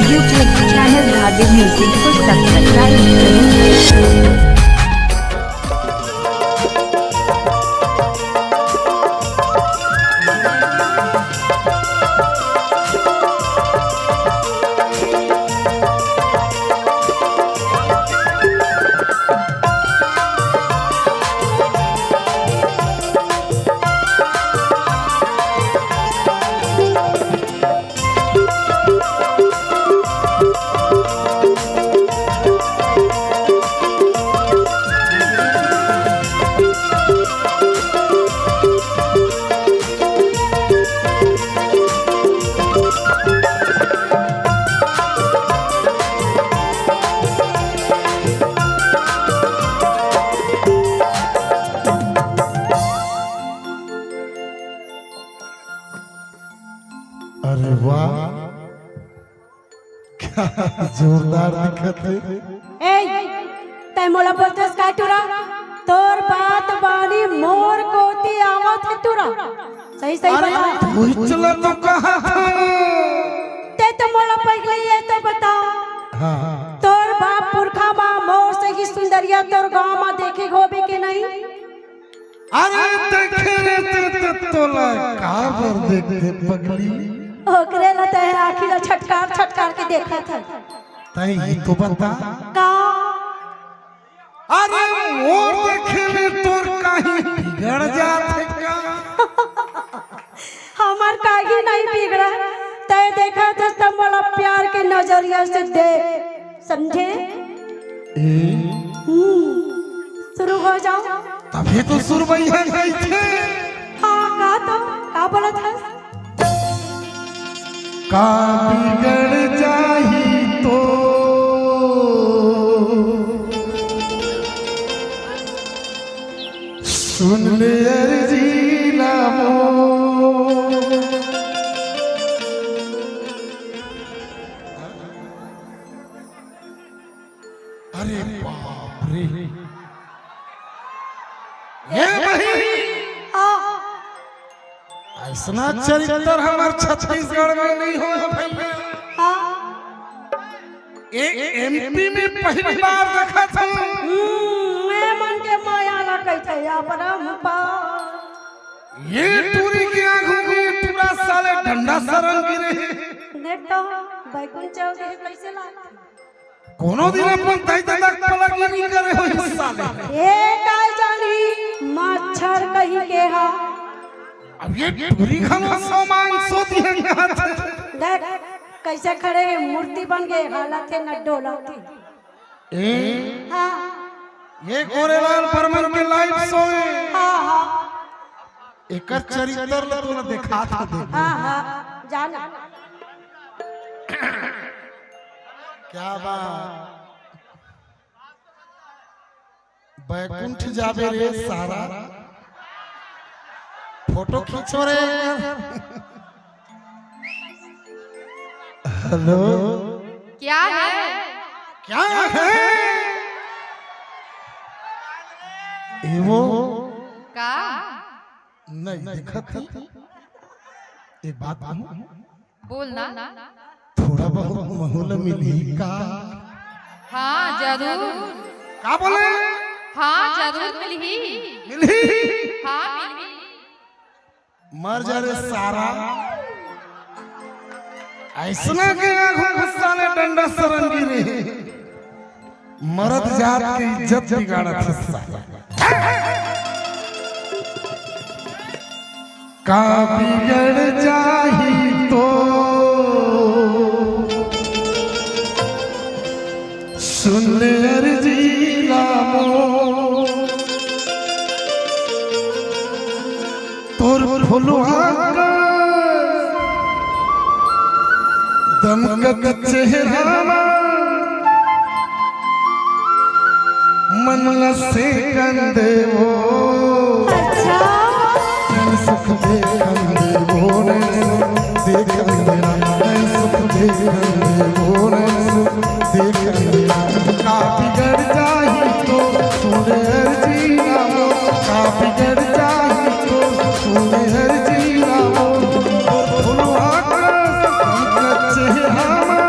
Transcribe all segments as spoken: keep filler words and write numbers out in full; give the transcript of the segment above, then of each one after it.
YouTube channel Dhabi Music को subscribe करें। अरे वाह, क्या जोरदार दिखत हे। ए, तै मोला बोलथस का टूरा? तोर बात बानी मोर कोती आवत हे टूरा। सही सही अरे, बता। तू चला तो कहा था। तै तो मोला पहिले ये तो बता। हाँ। तोर बाप पुरखा मा मोर से ही सुंदरिया तोर गांव मा देखे होबे के नहीं? अरे देखे रे, ते, ते तोला काबर देखथे पगली? ओकरे ला ते आँखी ला छटकार छटकार के देखत हे। तैं ही तो बता। का? अरे मोर देखे में तोर काहीं बिगड़ जात हे का? हमर काहीं नहीं बिगड़ा, तैं देखत हस त मोला प्यार के नजरिया से देख। समझे? ए? हम्म, शुरू हो जाओ। तभे तो सुरवइया कहिथे। हाँ, का तो, का बोलत हस? का बिगड़ जाही तो सुन ले अर्जी ला मोर। अरे बाप रे। ये भाई, हाँ। अइसना चरित्र हमर छत्तीसगढ़ में नहीं होय हे भइया। हाँ। ए, एमपी में पहली बार देखत हूँ। हम्म, मैं मन के माया ला कहिथे अपरंपार। ये टूरी के आगू में टूरा साले डंडा सरन गिरे हे। देख तो, बैकुंठ चौधरी कइसे लागथे। कोनो दिन अपन दाई ददा के पलगी नहीं करे हो साले। ए काय जानी मच्छर कहीं के हा। अब ये टूरी घलो सौ मांग सौ दिए हाथ। देख कइसे खड़े हे, मूर्ति बन गे, हालत हे न डोलत हे। ए? हाँ। ये गोरेलाल बर्मन के live show हे। हाँ, हाँ। एकर चरित्र ल तोला देखात हो दे। हाँ, हाँ, जाना। क्या बात। बैकुंठ जाबे रे सारा। फोटो खींचो रे। हेलो। क्या है? क्या है? ए वो? का? नहीं दिखत हे। एक बात कहूँ? बोल ना। थोड़ा बहुत महू ल मिलही का? हाँ, जरूर। का बोले? हाँ, जरूर मिलही। मिलही? हाँ, मिलही। मर जा रे सारा। अइसना के आगू गुस्सा ले डंडा सरन गिरे। मरद जात के इज्जत बिगाड़त हे साला। का बिगड़ जाही तो सुन ले अर्जी ला मोर। तोर फुलवा कस दमकत चेहरा मा मन ल सेकन देवो। अच्छा। नैन सुख देखन देवो, नैन सुख देखन देवो, नैन सुख देखन देवो, नैन सुख देखन देवो। का बिगड़ जाही तो सुन अर्जी ला मोर, का बिगड़ जाही तो सुन अर्जी ला मोर। तोर फुलवा कस चेहरा मा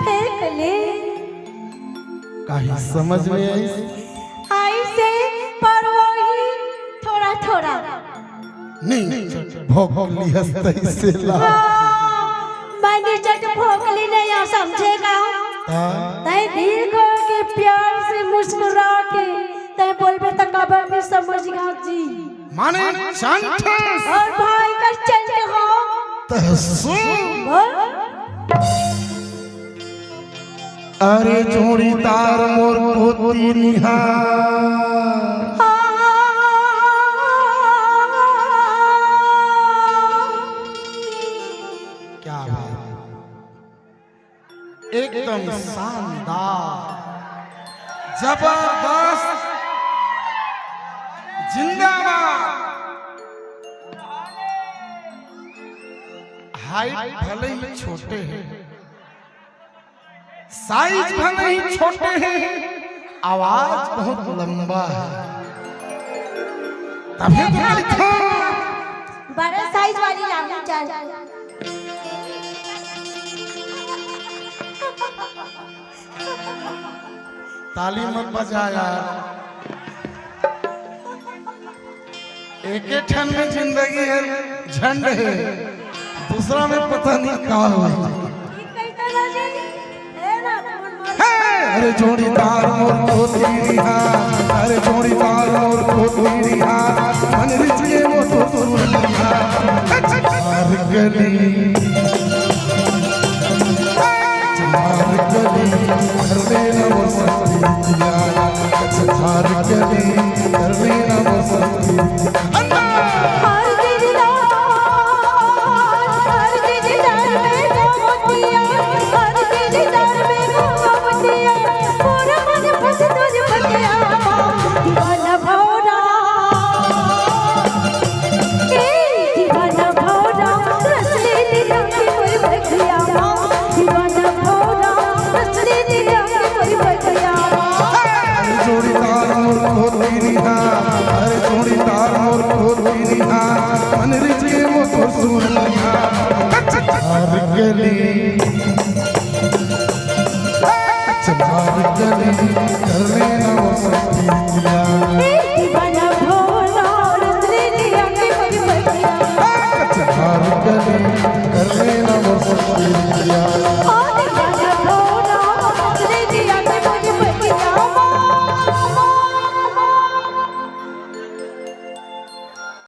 फेंक ले। काहे समझ में आइस? आइसे, पर वही थोड़ा थोड़ा। नहीं, भोंक लिहस तइसे ला। हाँ, मैंने झट भोंक ली नहीं, आप समझे का? हाँ। तय दिल खोल के प्यार से मुस्कुरा के तय बोलबे त काबर नहीं समझ गा जी। माने चंट। और भाई का चंट हो। त सुन। बोल। अरे जोड़ीदार मोर कोती निहार। क्या बात, एकदम शानदार, जबरदस्त, जिंदाबाद। हाइट भले ही छोटे हैं, साइज भले ही छोटे हैं, आवाज बहुत लंबा है। तभी तो कहिथों। बड़ा साइज वाली लाऊं चल। ताली मत बजा यार। एके ठन में जिंदगी हे, झंड हे, दूसरा में पता नहीं का हो। हे, अरे जोड़ीदार मोर कोती निहार, अरे जोड़ीदार मोर कोती निहार, मन रिझ गे मोर तो सुर निहार। अरे गली कर ले